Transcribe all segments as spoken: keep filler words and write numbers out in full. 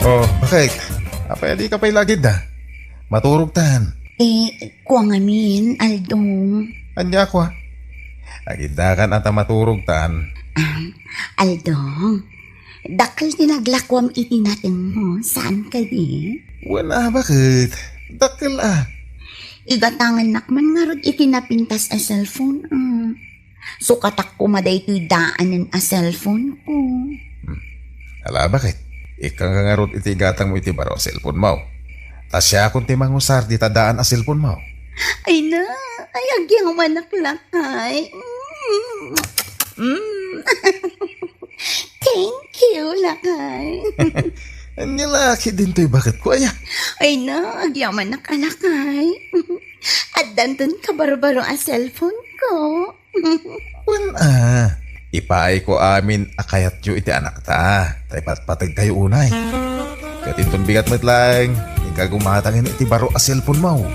Oh, bakit? Apay, dika pay lagidda? Maturogtan. Eh, kua ngamin, Aldong. Ania kua? Agiddakan ata maturogtan. Ah, Aldong, dakkel ti naglakuam iti natengmo, saan kadi? Wen a, bakit? Dakkel a. Igatangannak man ngarud iti napintas a cellphone, ah. Sukatak koma daytoy daanen a cellphone ko. Hmm. Ala, bakit? Ikkanka ngarud iti igatangmo iti baro a cellphone mo. Ta siakon ti mangusar dita daan a cellphone mo. Ay na, ay, agyamanak lakay. Mm. Mm. Thank you, lakay. Ania la ketdin toy baketko, aya? Ay na, agyamanak a lakay. Addanton kabarbaro a cellphone ko. Wen a, ipaayko amin a kayatyo iti anakta, ta ipatpategkayo unay. Ket inton bigat met laeng, inka gumatang iti baro a cellphone mo.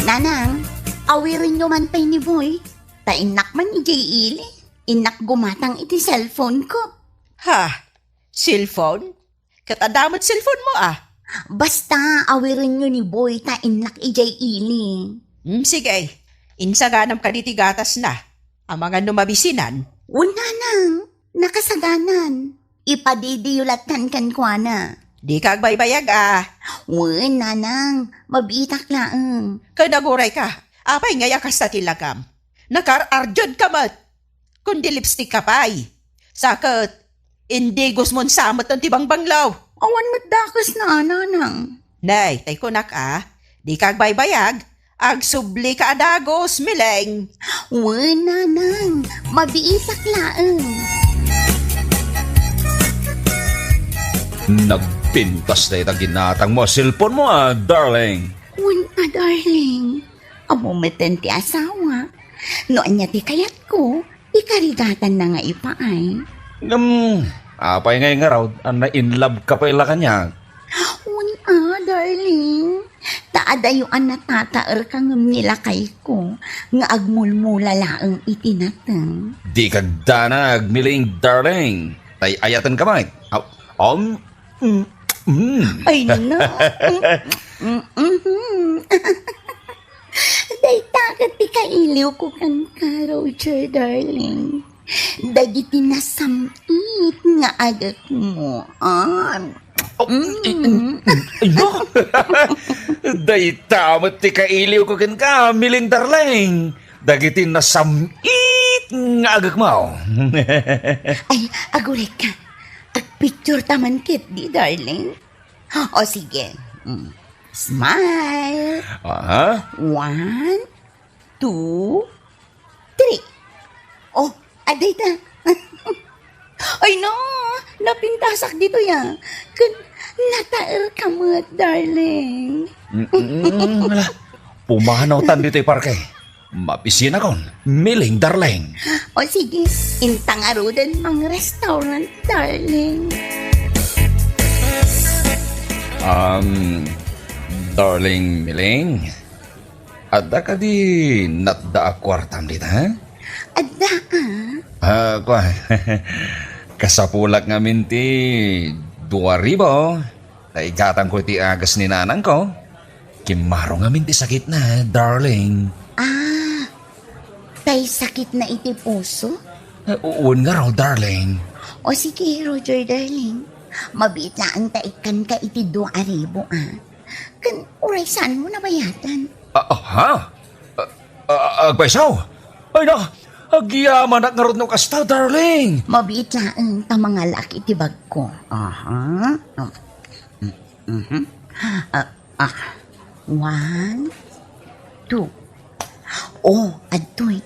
Nanang, awirenyo man pay ni Boy, ta innak man idiay ili, innak gumatang iti cellphone ko. Ha? Cellphone? Ket adda met cellphone mo, a? Basta, awirenyo ni Boy ta innak idiay ili. Hmm, sige. Insaganam kadi ti gatasna. Amangan no mabisinan. Wen, nanang, nakasaganan. Ipadidiyo lattan kenkuana. Dika agbaybayag, a. Wen, nanang, mabiitak laeng. Ket agurayka, apay ngay a kasta ti lagam? Nakaar-ardiodka met. Kundi lipstick ka pay. Sa ket, indigosmon sa met ti bangbanglo. Awan met dakesna, nanang. Nay, tay kunak a, dika agbaybayag, agsublika a dagus, Mileng. Wen, nanang, mabiitak laeng. Nagpintas dayta ginatangmo a cellphone mo, a, darling. Wen a, darling. Ammo metten ti asawa. No ania ti kayatko, ikarigatanna nga ipaay. Ngem, apay ngay ngarud a na-in love ka pay la kaniak? Wen a, darling. Ta adayo a natataerka ngem ni lakayko nga agmulmula laeng iti nateng. Dika agdanag, Mileng darling. Tay ayatenka met. Aw, um, mm, mm. Ay, na. Mm, mm, mm. Dayta ket ti kailiwko kenka, Roger, darling. Dagiti nasam-it nga agekmo, a. Oh, mm, mm, mm, ay, no? Dayta met ti kailiwko kenka, Mileng darling. Dagiti nasam-it nga agekmo. Ay, agurayka. Agpicture ta man ketdi, darling. O, sige. Mm. Smile. Aha. One, two, three. Oh, adda ita. Ay, no, napintasak ditoy, a. Ken nataerka met, darling. Mm, mm, ala. Pumanawtan ditoy parke. Mabisinakon, Mileng darling. O sige, inta ngaruden mang restaurant, darling. Um, darling Mileng, adda kadi natda a kuartam dita, ha? Adda, a. Ah, kua. Kasapulak ngamin ti dua ribu. Ta igatangko iti agas ni nanangko. Kimmaro ngamin ti sakitna, darling. Ah, tay sakitna iti puso? Eh, u-, wen ngarud, darling. O sige, Roger, darling. Mabiit laeng ta ikkanka iti dua a ribu, a. Ken uray saanmo nabayatan. Ah, ah, ha? Ah, ah, agpayso? Ay na, agyamanak ngarud no kasta, darling. Mabiit laeng ta mangalaak iti bagko. Aha. Mm, mhm. Ah, ah. One, two. Oh, adtoy.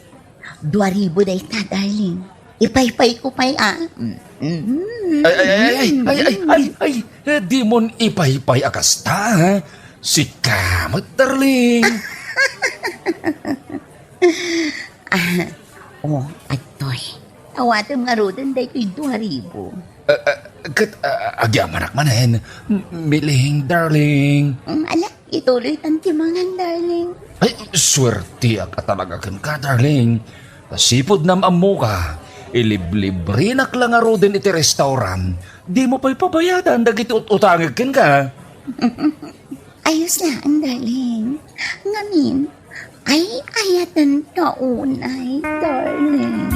Dua ribu dayta, darling. Ipaypayko pay, a. Mm, mm, Ay, ay, ay, ay, ay, mm. Ay, ay, eh, dimon ipaypay a kasta, ha? Sika met, darling. Ah, oh, adtoy. Awatem ngaruden daytoy dua ribu. Ah, ah, ket, ah, agyamanak manen. M-, Mileng, darling. Mm, ala, ituloytan ti mangan, darling. Ay, swertiak a talaga kenka, darling. Ta sipud nam-ammoka, Iliblibrenak la ngaruden iti restaurant, dimo pay pabayadan dagiti ut-utangek kenka. Ayos laeng, darling. Ngamin, ay-ayaten ta unay, darling.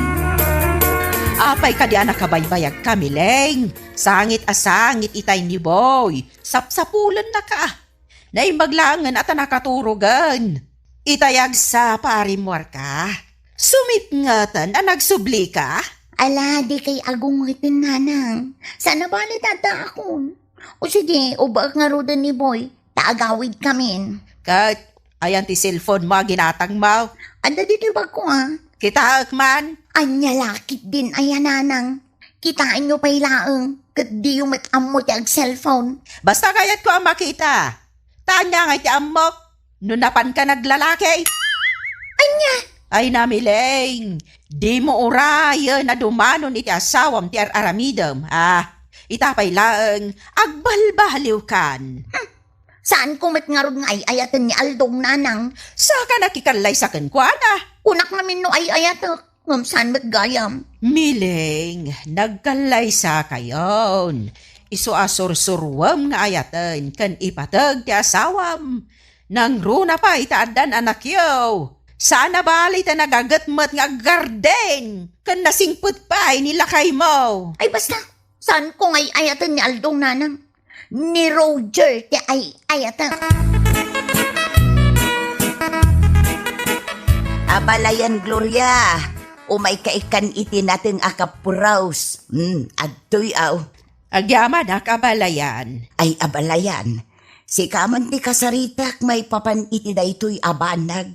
Apay kadi a nakabaybayagka, Mileng? Sangit a sangit itay ni Boy. Sapsapulennaka. Naimbag laengen a ta nakaturogen. Itay agsapa a rimmuarka. Sumipngeten a nagsublika. Ala, dikay agungeten, nanang. Saan a bale ta addaakon. O sige, ubbaek ngaruden ni Boy, ta agawidkamin. Ket, ayan ti cellphone mo a ginatangmo? Adda ditoy bagko, a. Kitaek man. Ania la ketdin aya, nanang? Kitaenyo pay laeng, ket diyo met ammo ti ag-cellphone. Basta kayatko a makita. Ta ania ngay ti ammok? No napanka naglalaki? Ania? Ay, Mileng, dimo urayen a dumanon iti asawam ti ar-aramidem, a. Ita pay laeng, agbalbaliwkan. Hmm. Saanko met ngarud nga ay-ayaten ni Aldong, nanang. Saka nakikallaysa kenkuana. Kunak ngamin no ay-ayatek, ngem saan met gayam. Mileng, nagkallaysakayon. Isu a sursuruem nga ayaten ken ipateg ti asawam. Nangruna pay ta addan anakyo. Saan a bale ta nagaget met nga aggarden ken nasingpet pay ni lakaymo. Ay, basta, saanko nga ay-ayaten ni Aldong, nanang. Ni Roger ti ay-ayatek. Abalayan, Gloria, umayka ikkan iti nateng a kapuraos. Hmm, adtoy, aw. Agyamanak, abalayan. Ay, abalayan, sika man ti kasaritak maipapan iti daytoy a banag.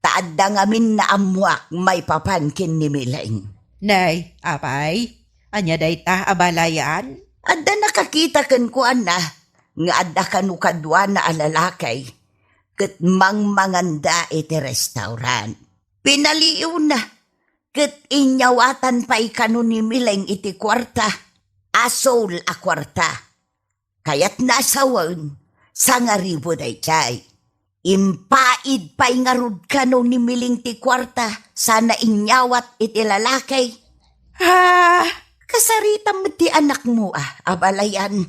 Ta adda ngamin naammoak maipapan ken ni Mileng. Nay, apay, ania dayta, abalayan? Adda nakakita kenkuana nga adda kano kaduana a lalaki, ket mangmanganda iti restaurant. Pinaliiwna, ket inyawatan pay kano ni Mileng iti kuarta, a Seoul a kuarta. Kayatna a sawen, sangaribu daydiay. Impaid pay ngarud kano ni Mileng ti kuarta sana inyawat iti lalaki. Ah, kasaritam met ti anakmo, a, abalayan.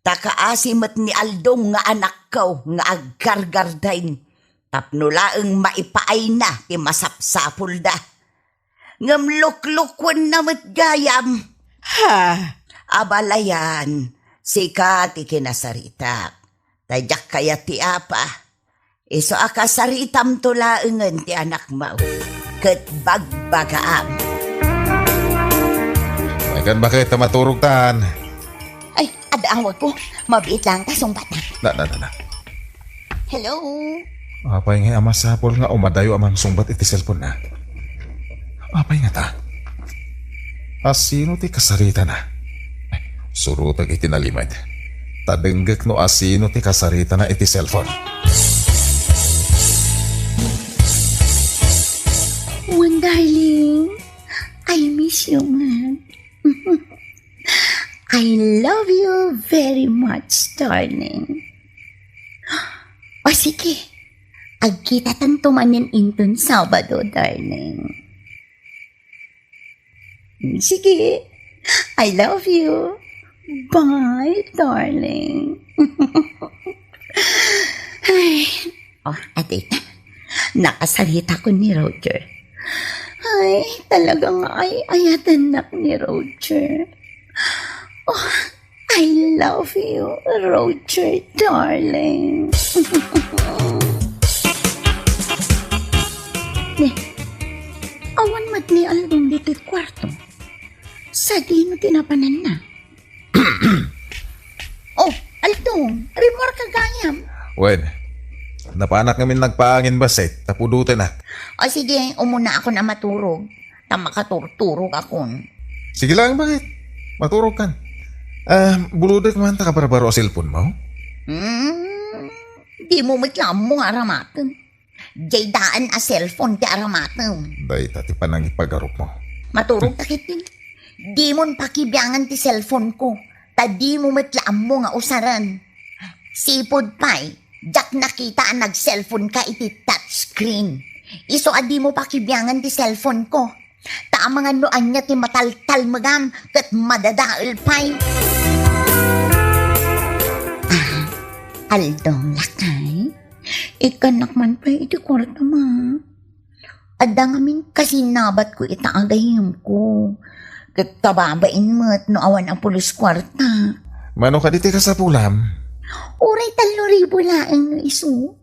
Ta kaasi met ni Aldong nga anakko nga aggargarden. Tapno laeng maipaayna ti masapsapulda. Ngem luklukuenna met gayam. Ha? Abalayan, sika ti kinasaritak. Ta diak kayat ti apa. Isu a kasaritamto laengen ti anakmo. Ket bagbagaam. Maykan baket ta maturogtan. Ay, adda awagko. Mabiit laeng ta sungbatna. Na, na, na, na. Hello? Apay ngay a masapul nga umadayo a mangsungbat iti cellphone-na? Apay ngata? Asino ti kasaritana? Surotek iti nalimed. Ta denggek no asino ti kasaritana iti cellphone. One, darling, I miss you, man. I love you very much, darling. O sige, agkitatanto manen inton Sabado, darling. Sige, I love you. Bye, darling. Ay, oh, adi, nakasaritakon ni Roger. Ay, talaga nga ay-ayatennak ni Roger. Oh, I love you, Roger, darling. Ne, awan met ni Aldong ditoy kuarto. Sadino ti napananna? Oh, Aldong, rimmuarka gayam. Wen, napanak ngamin nagpaangin bassit, ta pudotenak. O sige, umuna akon a maturog, ta makaturturog akon. Sige lang, baket? Maturogkan. Ah, bulodek man ta kabarbaro a cellphone-mo? Hmm, dimo met la ammo nga aramatem. Diay daan a cellphone ti aramatem. Dayta ti panangipagarupmo. Maturog ta ketdin. Dimon pakibiangan ti cellphone-ko, ta dimo met la ammo nga usaren. Sipud pay, diak nakita a nag-cellphone-ka iti touchscreen. Isu a dimo pakibiangan ti cellphone-ko. Ta amangan no ania ti mataltalmegam ket madadael pay. Ah, Aldong, lakay. Ikkannak man pay iti kuartam. Adda ngamin kasinabatko ita a gayyemko. Ket kababain met no awan a pulos kuarta. Mano kadi ti kasapulam? Uray tallo ribu laeng no isu.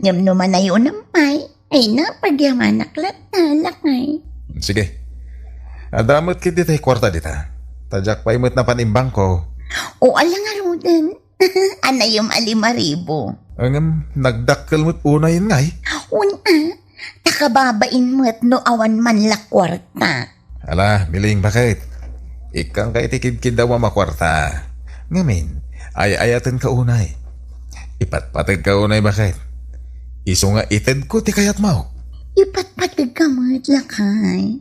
Ngem no manayonam pay, ay napagyamanak latta, lakay. Sige. Adda met ketdi tay kuarta dita. Ta diak pay met napan imbangko. O, ala ngaruden. Anayom a lima ribu. Ngem, nagdakkel met unayen ngay? Una, ta kababain met no awan man la kuarta. Ala, Miling, baket? Ikkanka iti kidkidawam a kuarta. Ngamin, ay-ayatenka unay. Ipatpategka unay, baket? Isu nga itedko ti kayatmo. Ipatpategka met, lakay.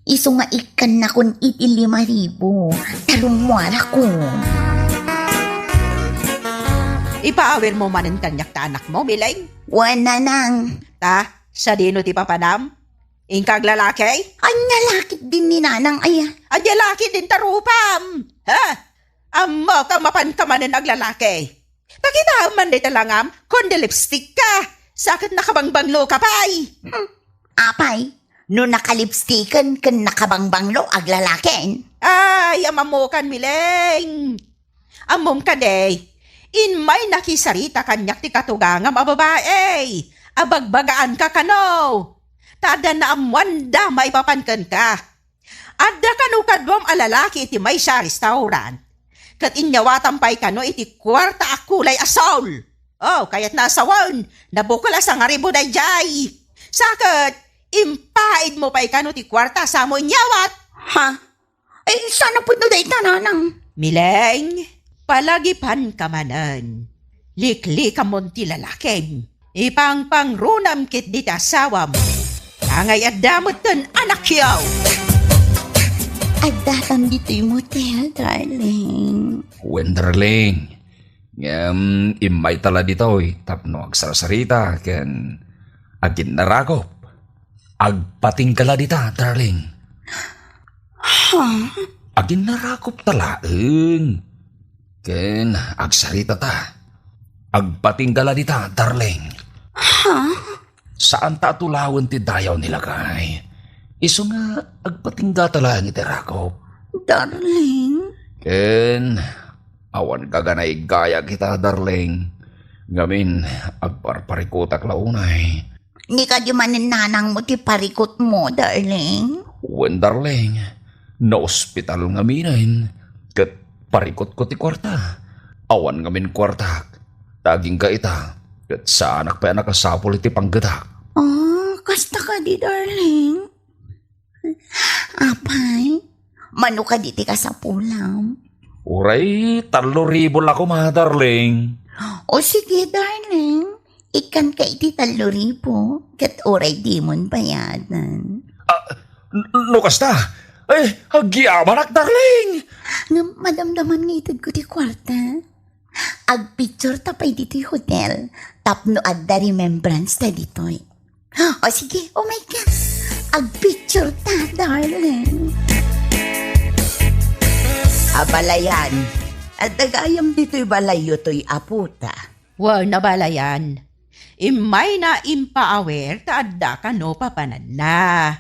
Isu nga ikkannakon iti lima ribu, ta rummuarakon. Ipaawirmo manen kaniak ta anakmo, Miling? Wen, nanang. Ta, sadino ti papanam? Inka aglalaki? Ania la ketdin ni nanang, aya? Ania la ketdin ta rupam? Ha? Ammok a mapanka manen aglalaki. Pakitaem man dayta langam, kundi lipstick ka. Sa ket nakabangbanglo ka pay. Hmm. Apay, no nakalipsticken ken nakabangbanglo, aglalaken? Ay, ammokan, Miling. Ammom kadi, immay nakisarita kaniak ti katugangam a babai a bagbagaanka kano. Ta adda naammoanda maipapan kenka. Adda kano kaduam a lalaki iti maysa a restaurant, ket inyawatan pay kano iti kuarta a kulay asul. Oh, kayatna a sawen, nabukel a sangaribu daydiay. Sa ket, impaidmo pay kano ti kuarta a samo inyawat. Ha? Ay, saan a pudno dayta, nanang? Miling, palagipanka manen. Liklikamon ti lalakim. Ipangpangrunam ketdi ti asawam. Angay adda metten anakyo. Adda kan ditoy motel, darling. Wen, darling. Ngem immayta la ditoy tapno agsarsarita ken aginnarakup. Agpatingga la dita, darling. Ha? Aginnarakup ta laeng. Ken agsarita ta. Agpatingga la dita, darling. Ha? Saan ta a tulawen ti dayaw ni lakay. Isu nga agpatingga ta laeng iti rakup. Darling? Ken awan gaganaig gayam ita, darling. Ngamin, agparparikutak la unay. Ni kadi manen nanangmo ti parikutmo, darling? Wen, darling. Naospital ngaminen, ket parikutko ti kuarta. Awan ngamin kuartak. Ta agingga ita, ket saanak pay a nakasapul iti panggetak. Ah, kasta kadi, darling? Apay, mano kadi ti kasapulam? Uray tallo ribu la koma, darling. O sige, darling. Ikkanka iti tallo ribu, ket uray dimon bayadan. Ah, n-, no kasta, eh, agyamanak, darling. Ngem madamdamam nga itedko ti kuarta. Agpicture ta pay ditoy hotel, tapno adda remembrance ta ditoy. O sige, umay ka. Agpicture ta, darling. Abalayan, adda gayam ditoy balayyo toy apota. Wen, abalayan. Immayna impaawir ta adda kano papananna.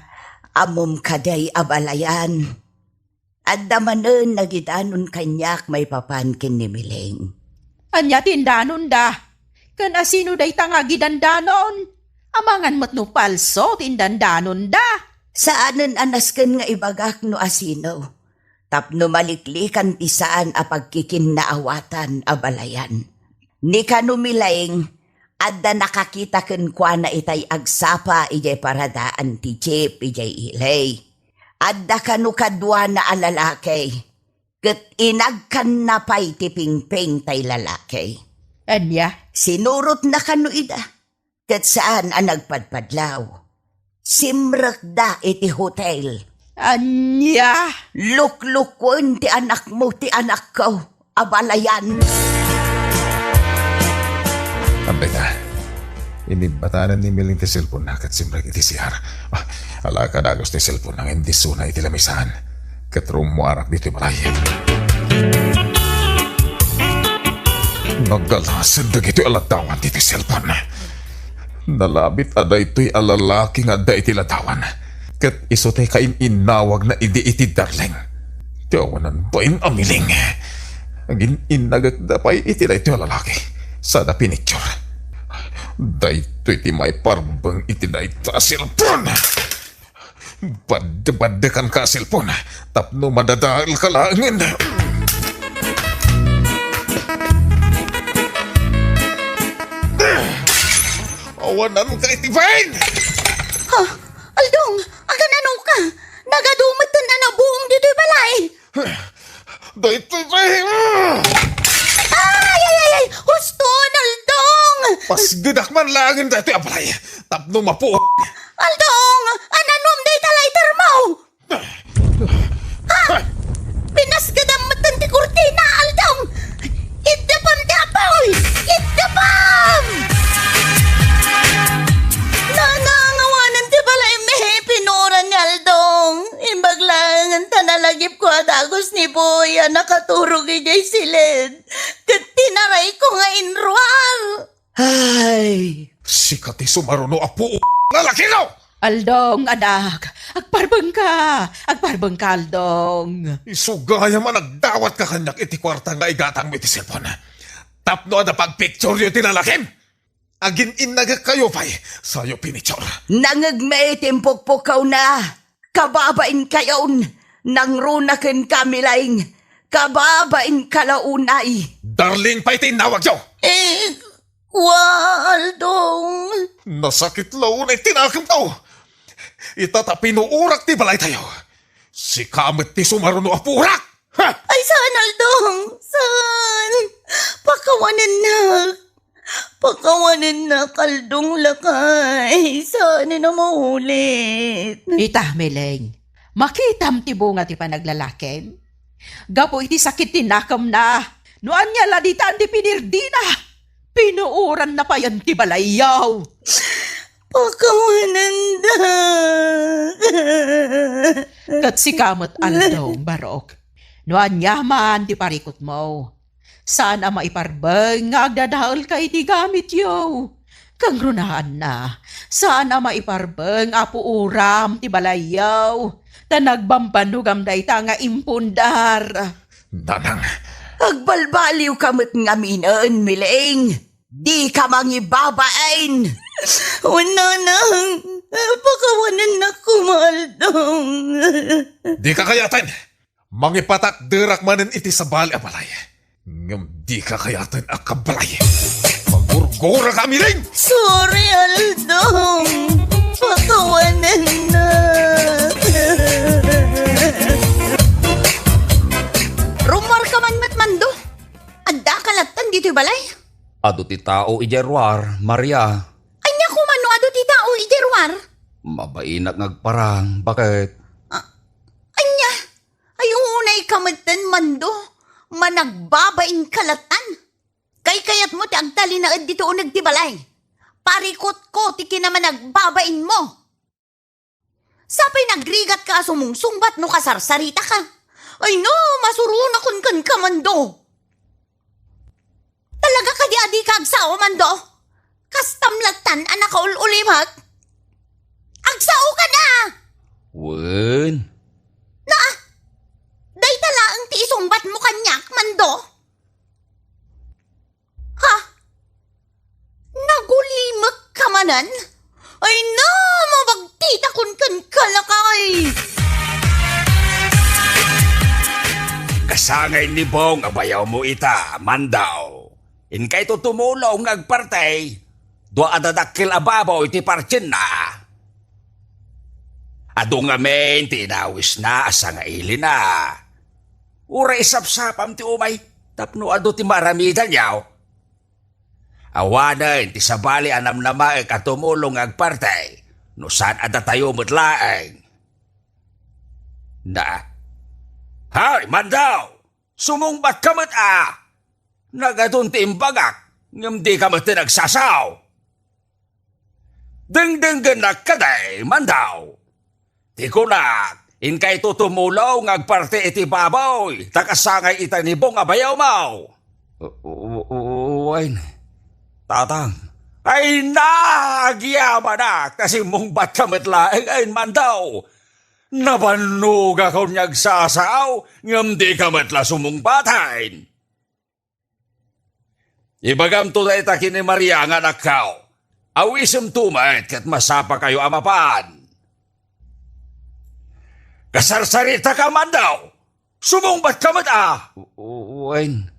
Ammom kadi, abalayan. Adda manen nagidanon kaniak maipapan ken ni Miling. Ania ti indanonda? Ken asino dayta nga agidandanon? Amangan met no palso ti indandanonda. Saanen a nasken nga ibagak no asino. Tapno maliklikan ti saan a pagkikinnaawatan, abalayan. Ni kano Miling, adda nakakita kenkuana itay agsapa idiay paradaan ti jeep idiay ili. Adda kano kaduana a lalaki, ket inagkanna pay ti pingping tay lalaki. Ania? Sinurotna kano ida, ket saan a nagpadpadlaw. Simrekda iti hotel. Ania? Luklukuen ti anakmo ti anakko, abalayan. Ambeka, Inimbatanan ni Miling ti cellphone-na ket simrek iti C R. Ah, ala, kadagus ti cellphone-na ngem disona iti lamisaan. Ket rummuarak ditoy balay. Nagalasen dagitoy a ladawan ditoy cellphone. Nalabit a daytoy a lalaki nga adda iti ladawan. Ket isu ti kain-innawagna idi iti darling. Ti awanan bain a Miling. Agin-innagekda pay iti daytoy a lalaki. Sada pinicture. Daytoy ti maiparbeng iti dayta a cellphone. Badde-baddekanka a cellphone tapno madadaelka laengen. Awananka iti bain! Ha? Aldong, agananoka? Nagadu metten a nabuong ditoy balay. Daytoy, daytoy! Ay, ay, ay, ay! Huston, Aldong! Pasgedak man laengen daytoy a balay tapno mapuot. Aldong! Ananom dayta lighter mo? Ha? Pinasgedam metten ti kurtina, Aldong! Iddepam ti apoy! Iddepam! Nanangawanan ti balay mi, pinuoran ni Aldong. Imbag laengen ta nalagipko a dagus ni Boy a nakaturog idiay siled. Ket tinarayko nga inruar. Ay! Sika ti sumaruno a puot, lalakino! Aldong, anak, agparbengka! Agparbengka, Aldong! Isu gayam a nagdawatka kaniak iti kuarta nga igatangmo iti cellphone. Tapno adda pagpictureyo ti lalakim! Agin-innagekkayo pay, sayo pinicture. Nangngegmi ti impukpukkawna. Kababainkayon, nangruna kenka, Miling. Kababainka la unay. Darling pay ti innawagyo. Eh, kua, Aldong. Nasakit la unay ti nakemko. Ita ta pinuorak ti balaytayo. Sika met ti sumaruno a puorak. Ha? Ay, saan, Aldong? Saan? Pakawanennak. Pakawanennak, Aldong, lakay. Saan a maulit? Ita, Miling. Makitam ti bunga ti panaglalakim. Gapu iti sakit ti nakemna, no ania la ditan ti pinirdina, pinuoranna payen ti balayyo. Pakawanennak. Ket sika met, Aldong, barok. No ania man ti parikutmo, saan a maiparbeng nga agdadaelka iti gamityo. Kangrunaanna, saan a maiparbeng a puoram ti balayyo, ta nagbambanogam dayta nga impundar. Nanang. Agbalbaliwka met ngaminen, Miling. Dika mangibabain. Wen, Nanang, pakawanennak koma, Aldong. Dika kayaten. Mangipatakderak manen iti sabali a balay. Ngem dika kayaten a kabalay. Magurguraka, Miling! Sorry, Aldong. Pakawanennak. Rummuarka man met, Mando. Addaka lattan ditoy balay? Adu ti tao idiay ruar, Maria. Ania koma no adu ti tao idiay ruar? Mabainak nga agparang, baket. Ah, ania? Ay, unay ka metten, Mando. Managbabain ka lattan. Kaykayatmo ti agtalinaed ditoy uneg ti balay. Parikutko ti kinamanagbabainmo. Sapay nagrigatka a sumungsungbat no kasarsaritaka. Ay no, masuronakon kenka, Mando. Talaga kadi a dika agsao, Mando? Kastam lattan a nakaul-ulimek? Agsaoka na! Wen. Na, dayta laeng ti isungbatmo kaniak, Mando? Ha? Nagulimekka manen? Ay na, mabagtitakon kenka, lakay! Kasangay ni Bong a bayawmo ita, Mando. Inkayto tumulong nga agparti, dua a dadakkel a baboy ti partienna. Adu ngamin ti inawisna a sangailina. Uray isapsapam ti umay tapno adu ti maaramidanyo. Awanen ti sabali a namnamaek a tumulong nga agparti, no saan a datayo met laeng. Na. Hay, Mando! Sumungbatka met a! Nagadun ti imbagak, ngem dika met ti nagsasao. Dengdenggennak kadi, Mandaw. Ti kunak, inkayto tumulong nga agparti iti baboy, ta kasangay ita ni Bong a bayawmo. U-, u-, u-, wen, Tatang. Ay, nagyamanak, ta simmungbatka met laeng, ay, Mandaw. Nabannogak nga agsasao, ngem dika met la sumungbaten. Ibagamto dayta ken ni Maria nga anakko. Awisemto met ket masapakayo a mapan. Kasarsaritaka, Mandaw! Sumungbatka met a! U-, wen,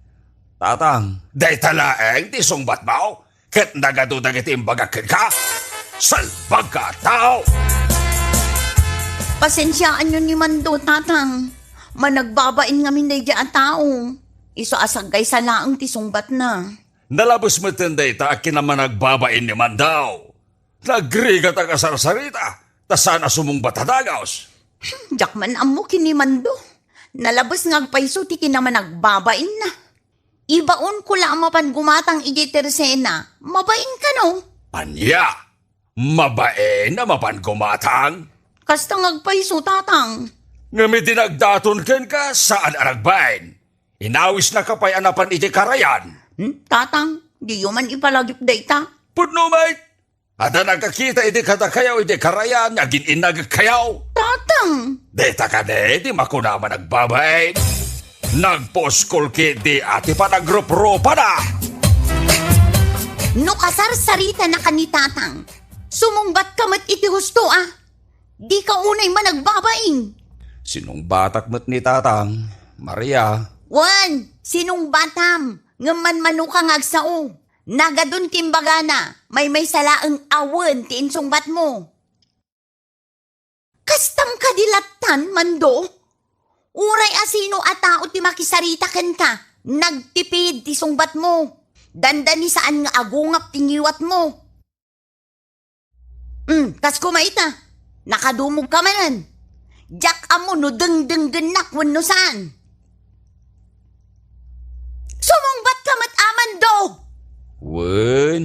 Tatang. Dayta laeng ti sungbatmo? Ket nagadu dagiti imbagak kenka? Salbagka a tao! Pasensiaanyo ni Mando, Tatang. Managbabain ngamin daydiay a tao. Isu a sagkaysa laeng ti sungbatna. Nalabes metten dayta a kinamanagbabain ni Mandaw. Nagrigat a kasarsarita, ta saan a sumungbat a dagus. Diak man ammo ken ni Mando. Nalabes nga agpayso ti kinamanagbabainna. Ibaonko la a mapan gumatang idiay tersena. Mabain kano? Ania? Mabain a mapan gumatang? Kasta nga agpayso, Tatang. Ngem idi nagdaton kenka, saan a nagbain. Inawisnaka pay a napan iti karayan. Hmm, Tatang, diyo man ipalagip dayta. Pudno met! Adda nakakita idi kadakayo iti karayan nga agin-innagekkayo. Tatang! Dayta kadi ti makuna a managbabain. Nagpuskol ketdi a ti panagruprupana. No kasarsaritana ken ni Tatang, sumungbatka met iti husto a. Dika unay managbabain. Sinungbatak met ni Tatang, Maria. Wen, sinungbatam, ngem manmanoka nga agsao. Nagadun ti imbagana, maymaysa laeng a wen ti insungbatmo. Kastam kadi lattan, Mando? Uray asino a tao ti makisarita kenka, nagtipid ti sungbatmo. Dandani saan nga agungap ti ngiwatmo. Hmm, kas koma ita, nakadumogka manen. Diak ammo no dengdenggennak wenno saan. Sumungbatka met a, Mando! Wen.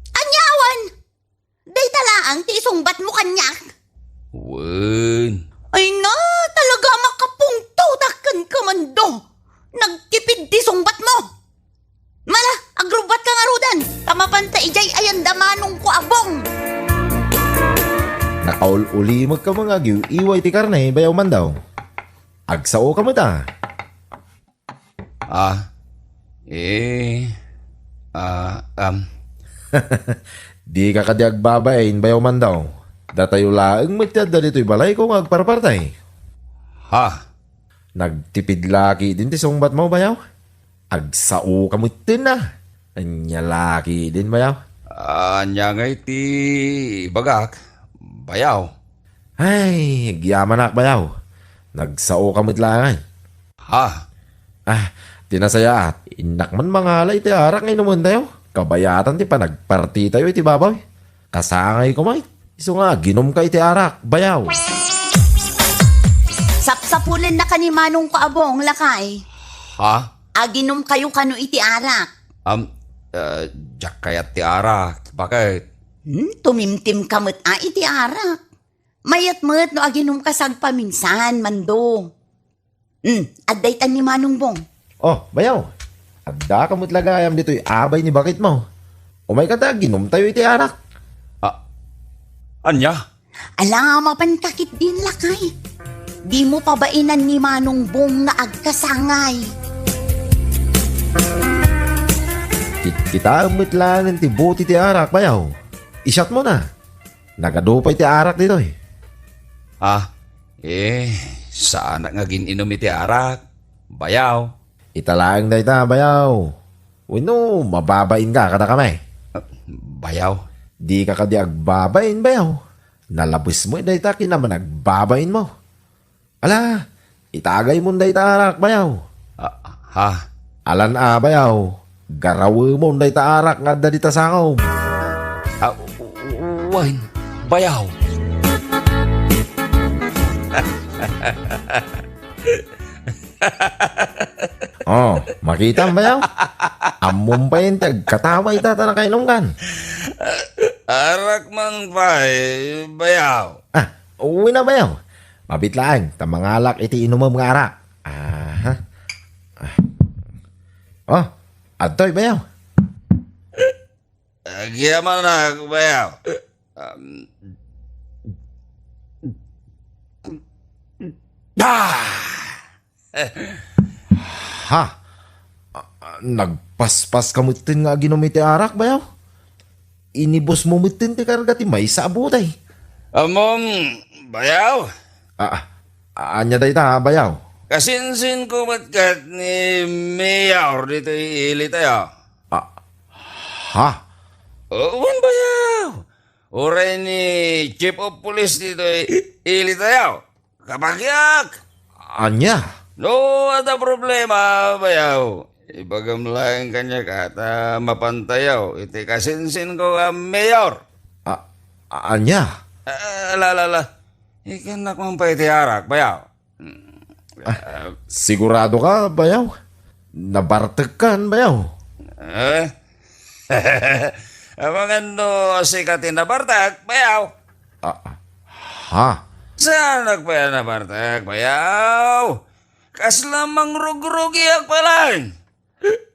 Ania a wen? Dayta laeng ti isungbatmo kaniak? Wen. Ay na, talaga a makapungtotak kenka, Mando. Nagtipid ti sungbatmo. Mala, agrubbatka ngaruden, ta mapanta idiay ayan da manongko a Bong. Nakaul-ulimekka nga agiw-iway ti karne, Bayaw Mandaw. Agsaoka met a. Ah, eh, ah, um. Dika kadi agbabain, Bayaw Mandaw. Datayo laeng met ti adda ditoy balayko nga agparpartay. Ha? Nagtipid la ketdin ti sungbatmo, Bayaw? Agsaoka metten a. Ania la ketdin, Bayaw? Ania ngay ti ibagak, Bayaw? Ay, agyamanak, Bayaw. Nagsaoka met laeng. Ha? Ah, ti nasayaat, innak man mangala iti arak nga inumentayo. Kabayatan ti panagpartitayo iti baboy. Kasangay koma, isu nga aginumka iti arak, Bayaw. Sapsapulennaka ni manongko a Bong, lakay. Ha? Aginumkayo kano iti arak. Am, ah, diak kayat ti arak. Bakit? Hmm, tumimtimka met a iti arak. Mayat met no aginumka sagpaminsan, Mando. Hmm, adda itan ni Manong Bong. Oh, Bayaw. Addaka met la gayam ditoy abay ni baketmo. Umayka ta aginumtayo iti arak. Ah, ania? Ala, mapanka ketdin, lakay. Dimo pabainan ni Manong Bong nga agkasangay. Kitkitaem met laengen ti buti ti arak, Bayaw. Isyatmona. Nagadu pay ti arak ditoy. Ah, eh, saanak nga agin-inum iti arak, Bayaw. Ita laeng dayta, Bayaw. Wenno, mababainka kadakami? Ah, Bayaw. Dika kadi agbabain, Bayaw. Nalabes met dayta ken amanagbabainmo. Ala, itagaymon dayta arak, Bayaw. Ah, ha? Alan a, Bayaw. Garawemon dayta arak nga adda dita sangom. Ah, w-, w-, wen, Bayaw. Oh, makitam, Bayaw? Ammom pay ti agkatawa ita ta nakainumkan. Arak man pay, bayaw. Ah, wen a, bayaw. Mabit laeng, ta mangalak iti inumem nga arak. Aha. Ah. Oh, adtoy, bayaw. Agyamanak, bayaw. Um, ah! Ha? Ah, ah, nagpaspas ka metten nga aginom iti arak, bayaw? Inibusmo metten ti karga ti maysa a butay. Ammom, bayaw? Ah, ah, ania dayta, bayaw? Kasinsin ko met ket ni Mayor ditoy ili tayo. Ah, ha? O, wen, bayaw. Uray ni Chief of Police ditoy ili tayo. Kabagiak! Ania? No adda problema, bayaw, ibagam laeng kaniak ta mapantayo iti kasinsin ko a mayor. A-, ania? Ah, la, la, la. Ikannak man pay ti arak, bayaw. Hmm. Ah, sigurado ka, bayaw? Nabartek kan, bayaw? Eh? Amangan no sika ti nabartek, bayaw? Ah, ha? Saan nagpaya nabartek, bayaw? Kasla mangrugrugiak pay laeng.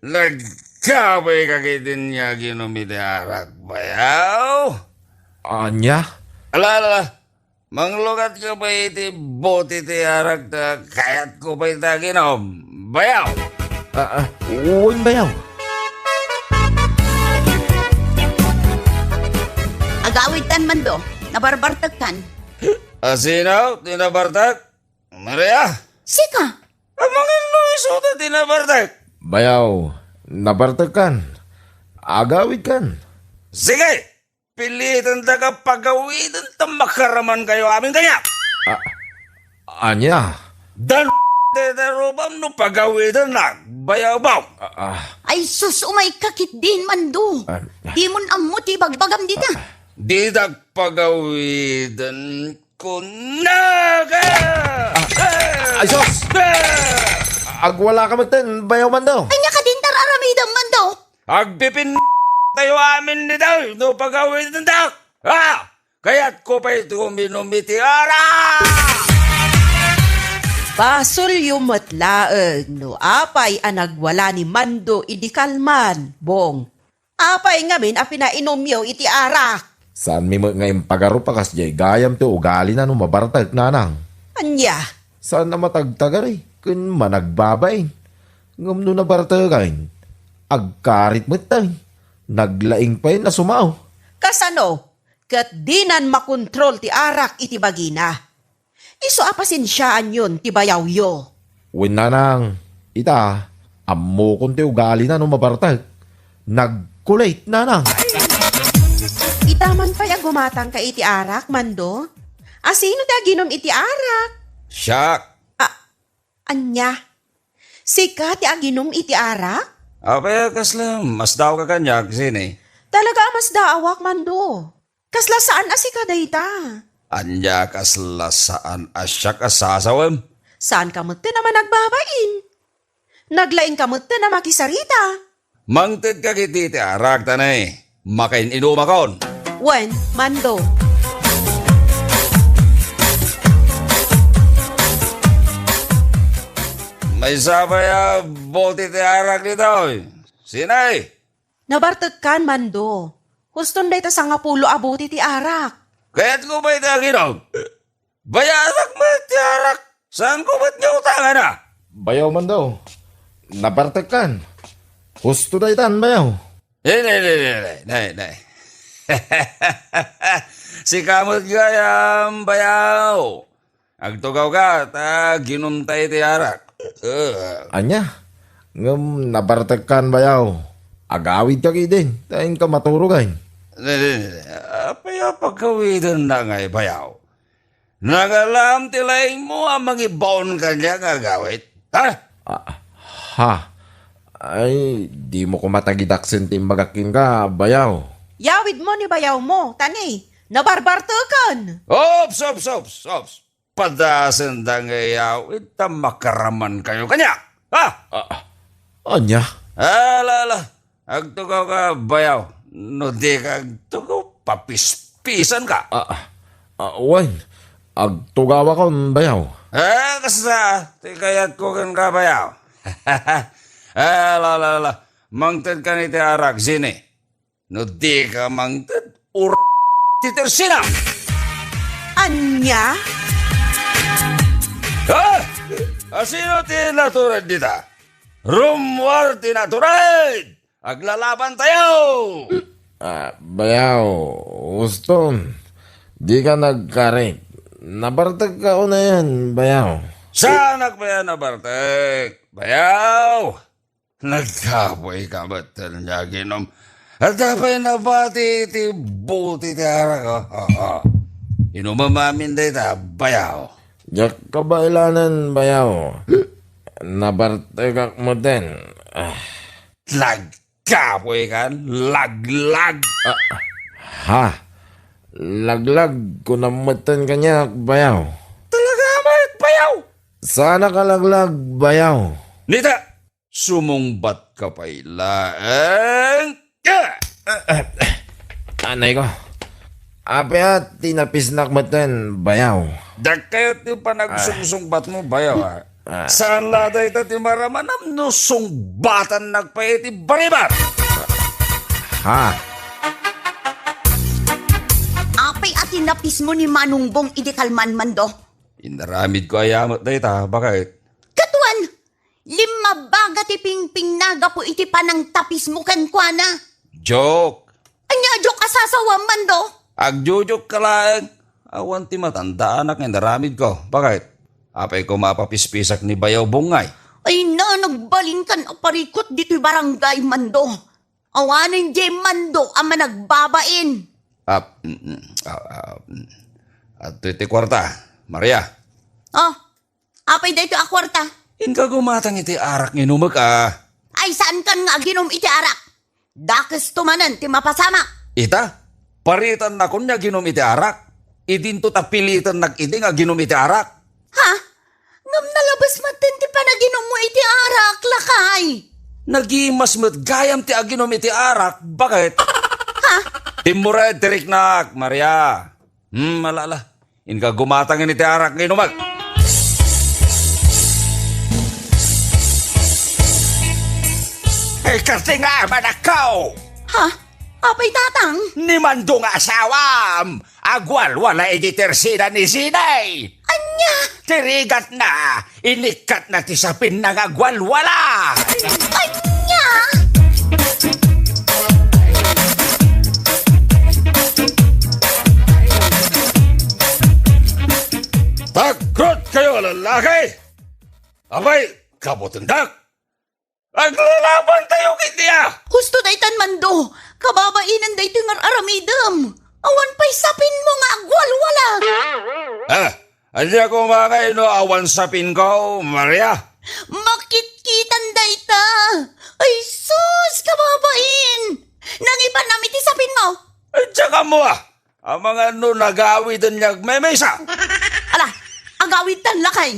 Nagkabay ka ket din nga aginom iti arak, bayaw? Ania? Ala, ala, ala. Manglukat ka pay iti bote ti arak ta kayatko pay ta aginom, bayaw? Ah, ah, wen, bayaw. Agawidtan, Mando. Nabarbartekkan. A, sino ti nabartek? Maria? Sika. Amangan no isuda ti nabartek. Bayaw, nabartekkan. Agawidkan. Sige! Pilitendaka pagawiden ta makaramankayo amin kaniak. Ah, ania? Dan, te, te, rubam no pagawidennak, bayaw, baw. Ah, ah. Ay sus, umayka ketdin, Mando. Ah. Dimon ammo ti ibagbagam dita. Ah. Ditak pagawiden, kunaka! Ah. Ay sus! Ah! Agwala ka metten, bayaw, Mando. Ania kadin ti ar-aramidem, Mando? Agpipin tayo amin ditoy no pagawidendak. Ha? Kayatko pay ti uminom iti arak! Basolyo met laeng no apay a nagwala ni Mando idi kalman, Bong. Apay ngamin a pinainomyo iti arak? Saanmi met nga impagarup a kasdiay gayam ti ugalina no mabartek, nanang. Ania? Saan a matagtagari ken managbabain. Ngem no nabartekan, agkarit metten. Naglaing pay a sumao. Kasano? Ket dinan makontrol ti arak iti bagina. Isu a pasensiaanyon ti bayawyo. Wen, nanang, ita, ammokon ti ugalina no mabartek. Nagkulit, nanang. Ita man pay a gumatangka iti arak, Mando? A sino ti aginom iti arak? Siak. A-, ania? Sika ti aginom iti arak? Apay a kasla masdaawka kaniak, Sini? Talaga a masdaawak, Mando. Kasla saan a sika dayta. Ania kasla saan a siak a sasawem? Saanka metten a managbabain. Naglaingka metten a makisarita. Mangtedka iti ti arak ta ne, makain-inumakon. Wen, Mando. Maysa pay a bote ti arak ditoy. Sinay? Nabartekkan, Mando. Huston dayta sangapulo a bote ti arak. Kayatko pay ti aginom. Bayanak met ti arak. Saanko met nga utangana? Bayaw, Mando. Nabartekkan. Husto daytan, bayaw. Nay, nay, nay, nay, nay, nay, nay. Sika met gayam, bayaw. Agtugawka ta aginumta iti arak. Eh. Ania? Ngem nabartekkan, bayaw. Agawidka ketdin, ta inka maturogan. Nay, nay, nay, nay. Apay a pagkawidenna ngay, bayaw? Nagalam ti laingmo a mangibaon kaniak nga agawid? Ha? Ah, ha? Ay, dimo koma tagidaksen ti imbagak kenka, bayaw. Yawidmo ni bayawmo, ta ne, nabarbarteken. Ops, ops, ops, ops. Padasenda nga iyawid ta makaramankayo kaniak. Ha? Ah, ania? Ala, ala. Agtugawka, bayaw. No dika agtugaw, papispisanka. Ah, ah, wen, agtugawakon, bayaw. Eh, kasta, ti kayatko kenka, bayaw. Eh, la, la, la, mangtedkan iti arak, Zini. No dika mangted, ur-, ti tersina. Ania? Ha? Asino ti natured dita? Rummuar ti natured! Aglalabantayo! Ah, bayaw, Uston, dika nagkarik. Nabartekka unayen, bayaw. Saanak pay a nabartek, bayaw? Nagkapoyka met ken nga aginom. Adda pay nabati iti buti ti arak, oh, oh, oh. Inumem amin dayta, bayaw. Diak kabaelanen, bayaw. Nabartekak metten. Ah. Nagkapoykan, laglag. Ah, ha? Laglag, kunam metten kaniak, bayaw. Talaga met, bayaw? Saanak a laglag, bayaw. Nita, sumungbatka pay laeng. Ah! Anay ko. Apay a tinapisnak metten, bayaw. Dakket ti panagsungsungbatmo, bayaw, ah. Ah. Saan la dayta ti maramanam no sungbatannak pay iti baribar? Ha? Apay a tinapismo ni Manong Bong idi kalman, Mando? Inaramidko aya met dayta, baket. Katuan! Limmabaga ti pingpingna gapu iti panangtapismo kenkuana. Joke. Ania a joke a sasawam, Mando? Agjojoke ka laeng. Awan ti matandaanak nga inaramidko. Baket? Apay koma a papispisak ni Bayaw Bong ngay? Ay na, nagbalinkan a parikut ditoy barangay, Mando. Awanen diay Mando a managbabain. Ah, mm, mm, ah, ah, mm. Adtoy ti kuarta, Maria. Oh, apay daytoy a kuarta? Inka gumatang iti arak nga inumek, ah. Ay, saankan nga aginom iti arak. Dakesto manen ti mapasamak. Ita, paritannakon nga aginom iti arak. Idinto ta pilitennak idi nga aginom iti arak. Ha? Ngem nalabes metten ti panaginummo iti arak, lakay. Nagimas met gayam ti aginom iti arak, baket? Ha? Timmured ti riknak, Maria. Hmm, ala, ala. Inka gumatang iti arak nga inumek. Ay, kasi nga, manakaw! Ha? Apay, tatang? Ni Mando nga asawam, agwalwala iti tersina ni Zinay. Ania? Ti rigatna, inikkatna ti sapinna nga agwalwala. Ania? Tagrot kayo, lalaki! Apay, kabutendak! Aglalaban tayo ket dia! Husto daytan, Mando. Kababainen daytoy nga ar-aramidem. Awan pay sapinmo nga agwalwala. Ah, ania koma ngay no awan sapinko, Maria? Makitkitan dayta. Ay, sus, kababain! Nangipannam iti sapinmo. Ay, diak ammo, ah. Amangan no nagawiden nga agmemesa. Ala, agawidtan lakay.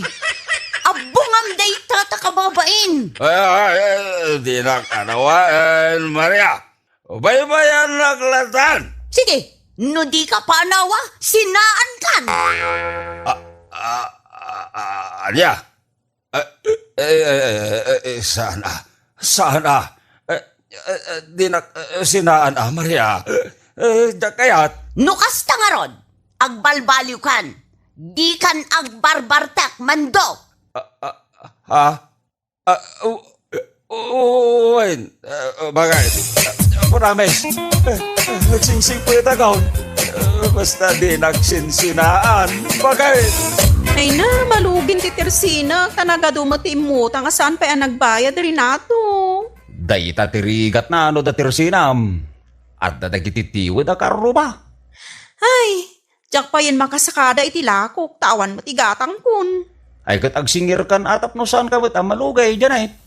Abbongam dayta ta kababain. Ay, ay, ay, dinak anawaen, Maria. Baybayannak latan. Sige, no dika panawa, sinaankan. Ah, ah, ah, ah, ania? Eh, eh, eh, eh, eh, saan a? Saan a? Eh, eh, eh, dinak, eh, sinaan a, Maria. Eh, diak kayat. No kasta ngarud, agbalbaliwkan. Dikan agbarbartek, Mando. Ah, ah, ha? Ah, u-, u-, wen, eh, bagay. Promise. Eh, eh, nagsingsipet akon. Eh, basta dinak sinsinaan. Bagay. Ay na, malugin ti tersina, ta nagadu met ti immutang a saan pay a nagbayad, Renato. Dayta ti rigatna no da tersinam. Adda dagiti tiwed a karruba. Ay, diak payen makasakada iti lakok, ta awan met igatangkon. Ay, ket agsingirkan a tapno saanka met a malugay, Janet.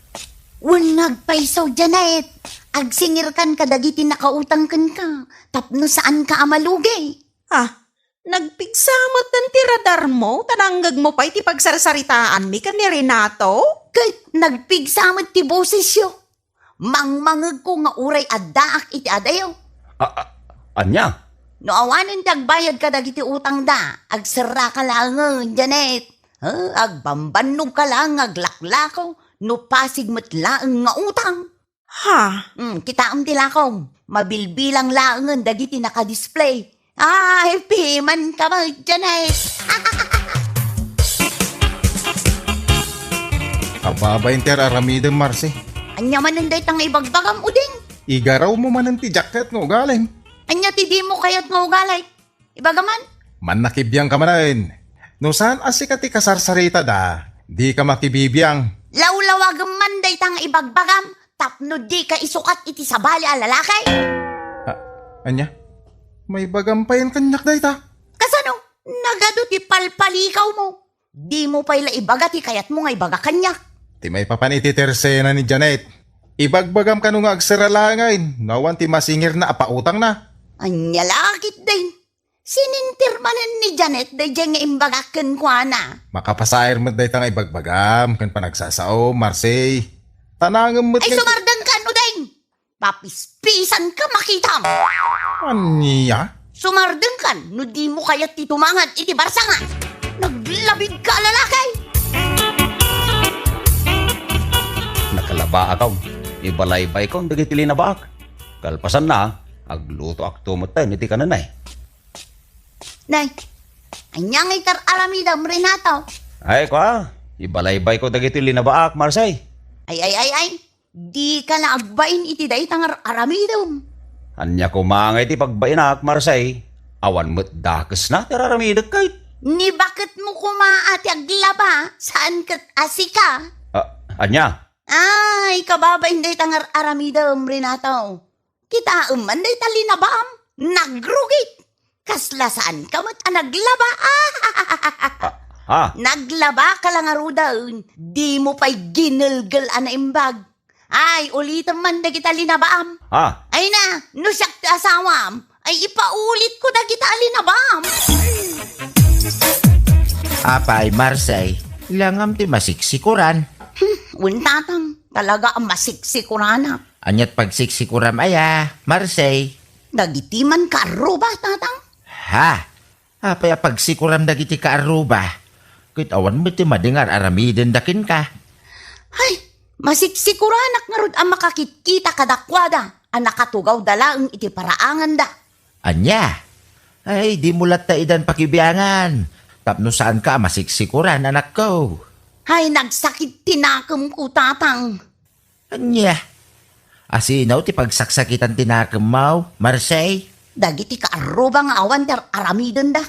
Wen nga agpayso, Janet. Agsingirkan kadagiti nakautang kenka, tapno saanka a malugay. Ah, nagpigsa met ti radarmo, ta nangngegmo pay ti pagsarsaritaanmi ken ni Renato? Ket nagpigsa met ti bosesyo. Mangmangegko nga uray addaak iti adayo. A-, a-, ania? No awanen ti agbayad kadagiti utangda, agserraka laengen, Janet. Eh, agbambannogka laeng nga aglaklako, no pasig met laeng nga utang. Ha? Hmm, kitaem ti lakom. Mabilbilang laengen dagiti nakadisplay. Ay, pimanka met, Janet. Ababain ti ar-aramidem, Marse. Ania manen dayta nga ibagbagam, Uding? Igarawmo manen ti jacket nga ugalim. Ania ti dimo kayat nga ugali? Ibagam man. Mannakibiangka manen. No saan a sika ti kasarsaritada, dika makibibiang. Lawlawagem man dayta nga ibagbagam tapno dika isukat iti sabali a lalaki. Ah, ania? Maibagam payen kaniak dayta? Kasano? Nagadu ti palpalikawmo. Dimo pay la ibaga ti kayatmo nga ibaga kaniak. Ti maipapan iti tersena ni Janet. Ibagbagam kano nga agserra laengen no awan ti masingirna a pautangna. Ania la ketdin? Sininter manen ni Janet daydiay nga imbagak kenkuana. Makapasair met dayta nga ibagbagam ken panagsasao, Marse. Tanangem met. Ay, dayta sumardengkan, Uding! Papispisanka, makitam! Ania? Sumardengkan no dimo kayat ti tumangad iti barsangan. Naglabigka a lalaki! Nakalabaakon. Ibalaybaykon dagiti linabaak. Kalpasanna, aglutoakto metten iti kananay. Nay, ania nga itar-aramidem, Renato? Ay, kua, ibalaybayko dagiti linabaak, Marse. Ay, ay, ay, ay. Dika la agbain iti dayta nga ar-aramidem. Ania koma nga iti pagbainak, Marse? Awan met dakesna ti ar-aramidek ket. Ni baketmo koma a ti aglaba, saan ket a sika? Ah, ania? Ay, kababain dayta nga ar-aramidem, Renato. Kitaem man dayta linabaam, nagrugit. Kasla saanka met a naglaba. Ah, ah. Naglabaka la ngaruden, dimo pay ginelgel a naimbag. Ay, ulitem man dagita linabaam. Ah. Ay na, no siak ti asawam, ay ipaulitko dagita a linabaam. Apay, Marse, langam ti masiksikuran. Hmm, wen, tatang, talaga a masiksikuran. Aniat pagsiksikuram aya, Marse? Dagiti man kaarruba, tatang. Ha? Apay a pagsikuram dagiti kaarruba? Ket awan met ti madi nga ar-aramidenda kenka. Hay, masiksikuranak ngarud a makakitkita kadakuada a nakatugawda laeng iti paraanganda. Ania? Ay, dimo latta idan pakibiangan. Tapno saanka a masiksikuran, anakko. Hay, nagsakit ti nakemko, tatang. Ania? Asino ti pagsaksakitan ti nakemmo, Marse? Dagiti kaarruba nga awan ti ar-aramidenda.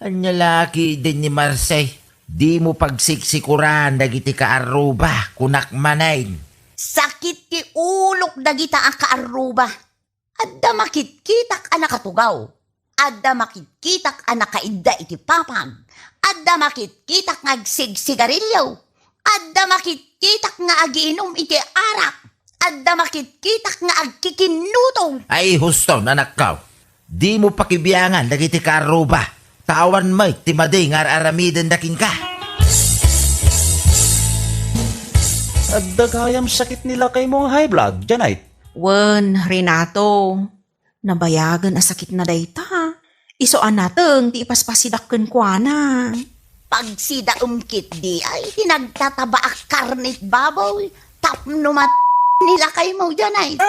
Ania la ketdin ni Marse? Dimo pagsiksikuran dagiti kaarruba, kunak manen. Sakit ti ulok dagita a kaarruba. Adda makitkitak a nakatugaw. Adda makitkitak a nakaidda iti papag. Adda makitkitak nga agsigsigarilio. Adda makitkitak nga agiinum iti arak. Adda makitkitak nga agkikinnutong. Ay, huston, anakko. Dimo pakibiangan dagiti kaarruba. Ta awan met ti madi nga ar-aramidenda kenka. Adda gayam sakit ni lakaymo nga high blood, Janet? Wen, Renato. Nabayagen a sakitna dayta. Isu a nateng ti ipaspasidak kenkuana. Pagsidaem ketdi ay ti nagtataba a karne iti baboy tapno mat-, ni lakaymo, Janet.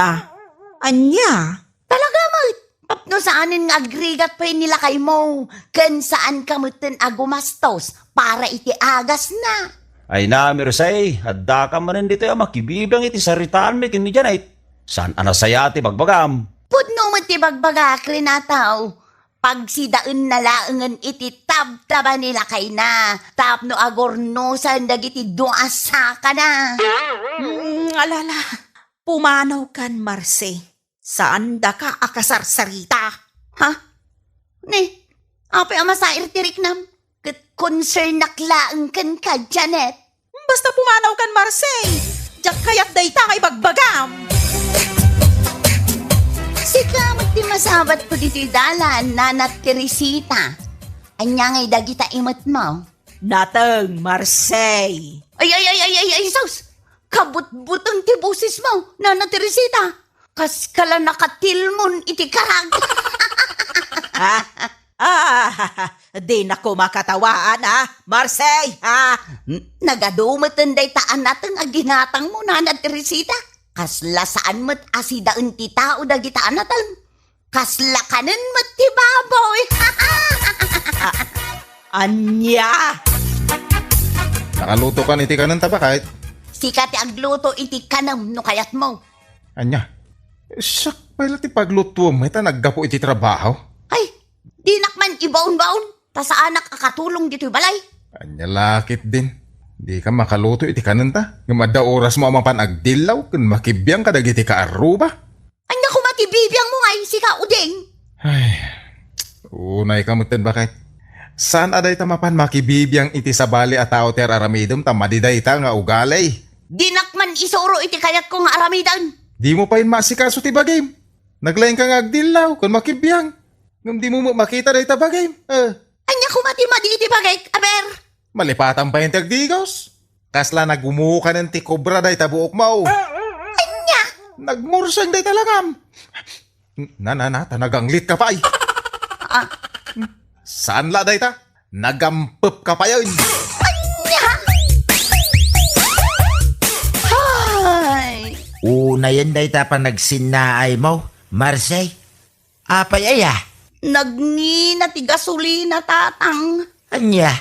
Ah, ania? Talaga met. Tapno saanen nga agrigat pay ni lakaymo, ken saanka metten a gumastos para iti agasna. Ay na, Marse, addaka manen ditoy a makibibiang iti saritaanmi ken ni Janet. Saan a nasayaat ti bagbagam? Pudno met ti bagbagak, Renato. Pagsidaenna laengen iti tabtaba ni lakayna tapno agurnosan dagiti dua a sakana. Mm, alala, pumanawkan, Marse. Saandaka a kasarsarita. Ha? Ni, apay a masair ti riknam? Ket concernak laeng kenka, Janet. Basta pumanawkan, Marse. Diak kayat dayta nga ibagbagam. Sika met ti masabatko ditoy dalan, Nana Teresita. Ania ngay dagita imetmo? Nateng, Marse. Ay, ay, ay, ay, ay, ay, sus! Kabutbuteng ti bosesmo, Nana Teresita. Kaska la nakatilmon iti karag. Ah, ah, dinak koma katawaan, ha? Marseille, ha? Nagadu met dayta a nateng a ginatangmo, Nana Teresita. Kasla saan met a sidaen ti tao dagita a nateng. Kasla kanen met ti baboy. Ania? Nakalutokan iti kanenta, baket? Sika ti agluto iti kanem no kayatmo. Ania? Siak pay la ti paglutuem, ta naggapu iti trabaho. Ay, dinak man ibaon-baon, ta saanak a katulong ditoy balay. Ania la ketdin? Dika makaluto iti kanenta. Ngem adda orasmo a mapan agdillaw ken makibiang kadagiti kaarruba. Ania koma ti bibiangmo ngay, sika, Uding? Ay, unayka metten, baket. Saan a dayta mapan makibibiang iti sabali a tao ti ar-aramidem ta madi dayta nga ugali. Dinak man isuro iti kayatko nga aramiden. Dimo pay maasikaso ti bagim. Naglaingka nga agdillaw ken makibiang. Ngem dimo met makita dayta bagim. Eh. Ania koma ti madi iti bagik, aber? Malipatan pay ti agdigos. Kasla nagumukanen ti kobra dayta buokmo. Ania? Nagmurseng dayta langam. Na, na, na, ta naganglitka pay. Ah. Saan la dayta? Nagampepka payen. Ania? Ay. Unayen dayta panagsinnaaymo, Marseille. Apay aya? Nagngina ti gasolina, Tatang. Ania?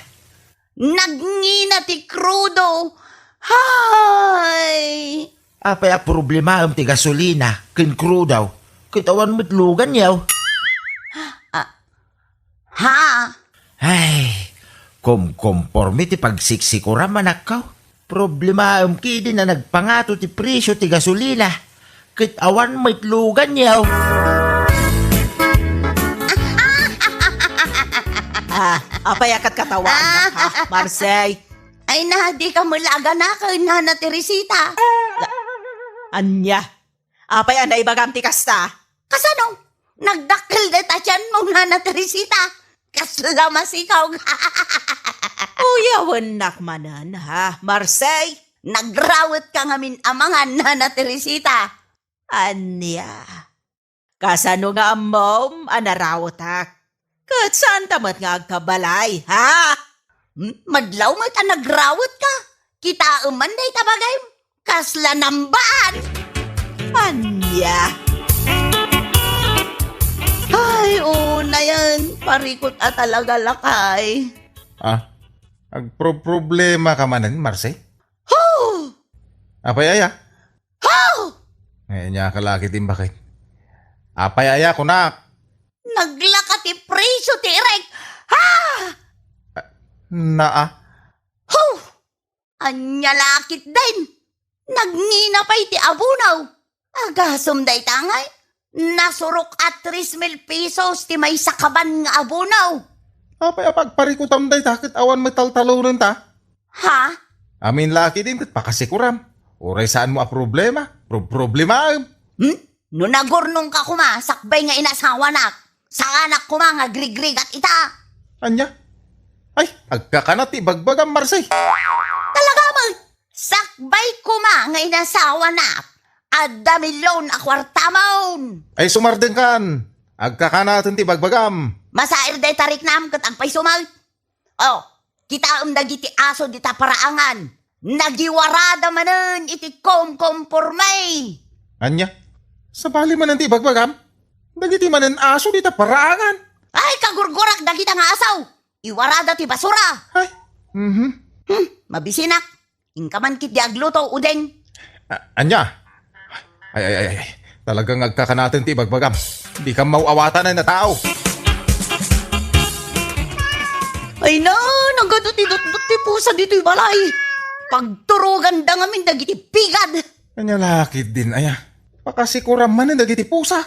Nagngina ti krudo. Hay! Apay a problemaem ti gasolina ken krudo? Ket awan met luganyo. Ah, ha? Ay, kumkomporme ti pagsiksikuram, anakko. Problemaem ketdin a nagpangato ti presio ti gasolina, ket awan met luganyo. Ah, apay a katkatawaannak, ha, Marseille? Ay na, dika met la aganaken, Nana Teresita. Ania? Apay a naibagam ti kasta? Kasano? Nagdakkel dayta tianmo, Nana Teresita. Kasla masikaw. Uyawennak manen, ha, Marseille? Nagrawetka ngamin a mangan, Nana Teresita. Ania? Kasano nga ammom a narawetak? Ket saanta met nga agkabalay, ha? Hmm? Madlaw met a nagrawetka. Kitaem man dayta bagim. Kasla nambaan. Ania? Ay, unayen. Parikut a talaga, lakay. Ah, agproproblema ka manen, Marse? Ho! Apay aya? Ho! Ay, ania ka la ketdin, baket? Apay aya, kunak? Naglaka ti presio ti irek. Ha! Ah, naa? Ho! Ania la ketdin? Nagngina pay ti abono. Agasem dayta ngay, nasurok a tres mil pesos ti maysa ka ban nga abono. Apay a pagparikutam dayta ket awan met taltalonenta? Ha? Amin la ketdin ket pakasikuram. Uray saanmo a problema, pro-, problemaem. Hmm? No nagurnongka koma sakbay nga inasawanak, saanak koma nga agrigrigat ita. Ania? Ay, agkakana ti ibagbagam, Marse. Talaga met, sakbay koma nga inasawanak, adda milyon a kuartamon. Ay, sumardengkan. Agkakanaten ti ibagbagam. Masair dayta riknam ket agpayso met. Oh, kitaem dagiti aso dita paraangan. Nagiwarada manen iti komkomporme. Ania? Sabali manen ti ibagbagam? Dagiti manen aso dita paraangan. Ay, kagurgurak dagita nga aso. Iwarada ti basura. Ay, mhm. Hmm, mabisinak. Inka man ketdi agluto, Udeng. A-, ania? Ay, ay, ay, ay. Talagang agkakanaten ti ibagbagam. Dika maw-awatan a tao. Ay na, nagadu ti dutdot ti pusa ditoy balay. Pagturoganda ngamin dagiti pigad. Ania la ketdin aya? Pakasikuram manen dagiti pusa.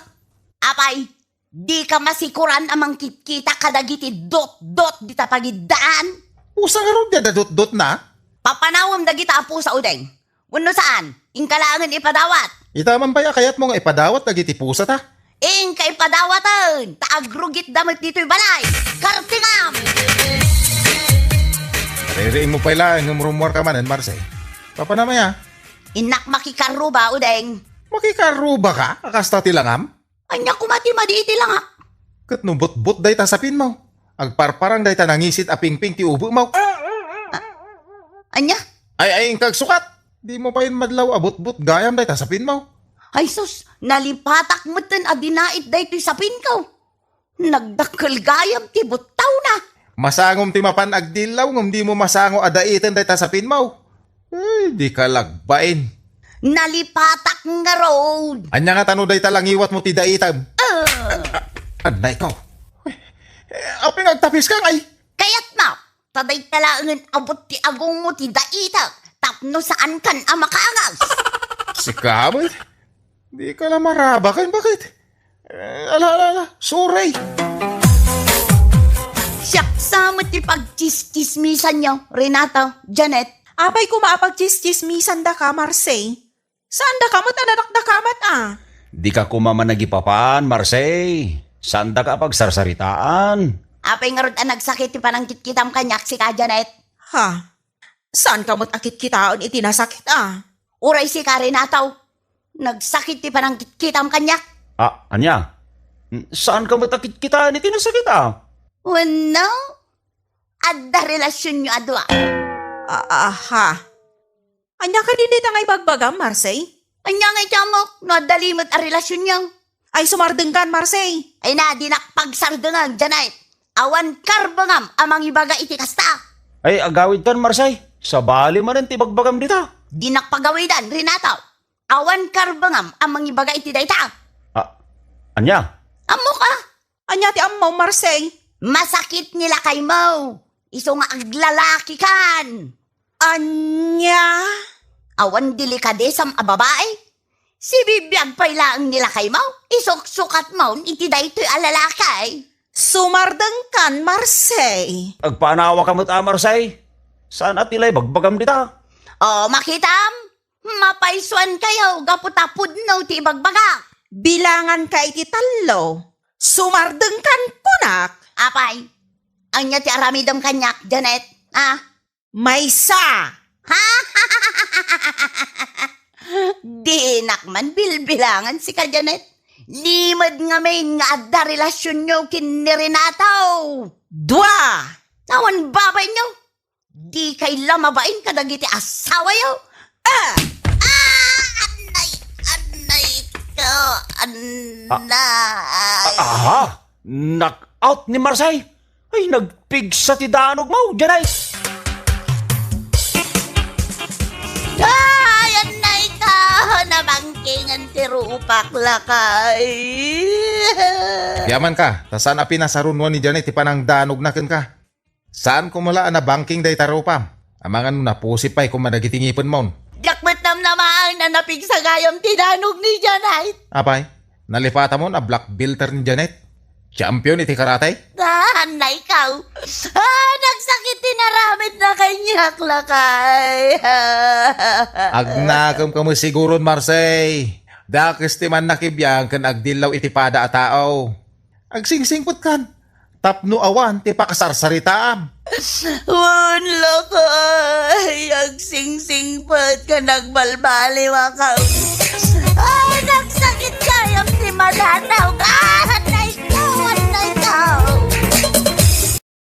Apay, dika masikuran a mangkitkita kadagiti dutdot dita pagiddaan? Pusa ngarud ti adda dutdotna? Papanawem dagita a pusa, Udeng. Wenno saan, inka laengen ipadawat. Ita man pay a kayatmo nga ipadawat dagiti pusata? Inka ipadawaten, ta agrugitda met ditoy balay. Kartingam! Ririing mo pay laeng ngem rummuarka manen, Marse. Papanam aya? Innak makikarruba, Udeng. Makikarruba ka? A kasta ti langam? Ania koma ti madi iti langak? Ket no butbot dayta sapinmo, agparparang dayta nangisit a pingping ti ubemo. Ania? Ay, ay, inka agsukat. Dimo pay madlaw a butbot gayam dayta sapinmo. Ay sus, nalipatak metten a dinait daytoy sapinko. Nagdakkel gayam ti buttawna. Masangom ti mapan agdillaw ngem dimo masango a daiten dayta sapinmo. Ay, dika lagbain. Nalipatak ngarud. Ania ngata no dayta la ngiwatmo ti daitem? Ah. Anay ko. Eh, apay nga agtapiska ngay? Kayatna, ta dayta laengen a buot ti agongmo ti daitem tapno saankan a makaangas. Sika met? Dika la marabaken, bakit? Eh, ala, ala, ala. Sorry. Siak sa met ti pagtsis-tsismisanyo, Renato, Janet. Apay koma a pagtsis-tsismisandaka, Marse? Saandaka met a nadakdakamat a? Dika koma managipapan, Marse. Saandaka a pagsarsaritaan. Apay ngarud a nagsakit ti panangkitkitam kaniak, sika, Janet? Ha? Saanka met a kitkitaen iti nasakit a? Uray sika, Renato. Nagsakit ti panangkitkitam kaniak. Ah, ania? Saanka met a kitkitaen iti nasakit a? Wenno, adda relasionyo a dua. Ah, aha. Ania kadi dayta nga ibagbagam, Marse? Ania nga iti ammok no adda limed a relasionyo? Ay, sumardengkan, Marse. Ay na, dinak pagsardengen, Janet. Awan karbengam a mangibaga iti kasta. Ay, agawidkan, Marse. Sabali manen ti ibagbagam dita. Dinak pagawidan, Renato. Awan karbengam a mangibaga iti dayta. Ah, ania? Ammok a. Ania ti ammom, Marse? Masakit ni lakaymo. Isu nga aglalaki kan. Ania? Awan delikadesam a babai. Sibibiag pay laeng ni lakaymo. Isuksukatmon iti daytoy a lalaki. Sumardengkan, Marse. Agpaanawaka met a, Marse. Saan a ti la ibagbagam dita? O, makitam? Mapaysuankayo gapu ta pudno ti ibagbagak. Bilanganka iti tallo. Sumardengkan kunak. Apay, ania ti aramidem kaniak, Janet? Ah? Maysa. Dinak man bilbilangan sika, Janet. Limed ngamin nga adda relasionyo ken ni Renato. Dua. Awan babainyo. Dikay la mabain kadagiti asawayo. Ah! Ah! Annay! Annay ko! Annay! Ah, aha! Knock out ni Marse! Ay, nagpigsa ti danogmo, Janay! Ay, annay ko! Nabangkingen ti rupak, lakay! Agyamanka, ta saan a pinasarunoan ni Janay ti panangdanogna kenka. Saan koma la a nabangking dayta rupam? Amangan no napusi pay koma dagiti ngipenmon. Diak met namnamaen a napigsa gayam ti danog ni Janet. Apay, nalipatamon a black belt ni Janet? Champion iti karate? Ah, annay ko. Ah, nagsakit ti naramidna kaniak, lakay. Agnakem kamo siguron, Marse. Dakes ti mannakibiang ken agdillaw iti pada a tao. Agsingsingpetkan tapno awan ti pakasarsaritaam. Wen, lakay, agsingsingpet ken agbalbaliwak. Ay, nagsakit gayam ti madanawgan.